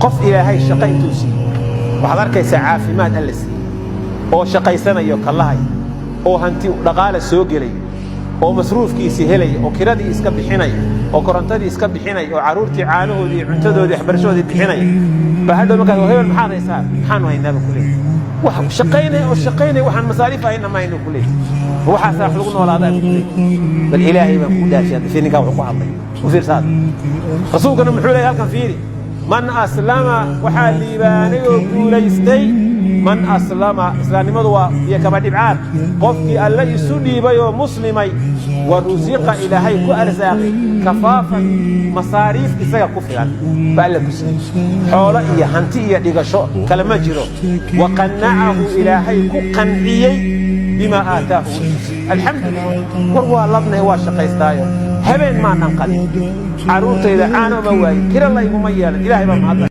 Qof Ilaahay shaqo intuu siiyey, waxaad arkaysaa caafimaad Alla siiyey oo shaqaysanayo, kallahay oo hanti dhaqaale soo gelay oo masruufkiisii helaya oo kiradii iska bixinaya oo korontadii iska bixinaya oo carruurtii caanahoodii iyo cuntadoodii, waxbarashadoodii bixinaya. Baa hadhow markaas, "Hebel, maxaad haysaa?" "Maxaanu haynaaba," ku leeyahy. Wax shaqaynaya oo shaqaynaya, "Waxaan masaariif hayna mayno," ku leeyahy. "Waxaasaa wax lagu noolaadaa," ku leeyahy. Bal Ilaahay baan kugu dhaashay, hadda fiir ninkaa wuxuu ku hadlay, u fiirsaada. Rasuulkana muxuu leeyahy halkan? Fiiri: man aslama, waxaa liibaanay oo guulaystay man aslama. Islaamnimadu waa iyo kaba dhibcaan. Qofkii Alle isu dhiibay oo muslimay, wa rusiqa, Ilaahay ku arsaaqay, kafaafan, masaariif isaga ku filan ba Alla ku siiyey, xoolo iyo hanti iyo dhigasho kale ma jiro, wa qannacahu, Ilaahay ku qanciyey, bimaa aataahu, alxamdulilah. War waa ladnay, waa shaqaystaayo, habeen maanan qadin, carruurtayda caano ma waayin, kira layguma yeelan, Ilahay baa mahadla.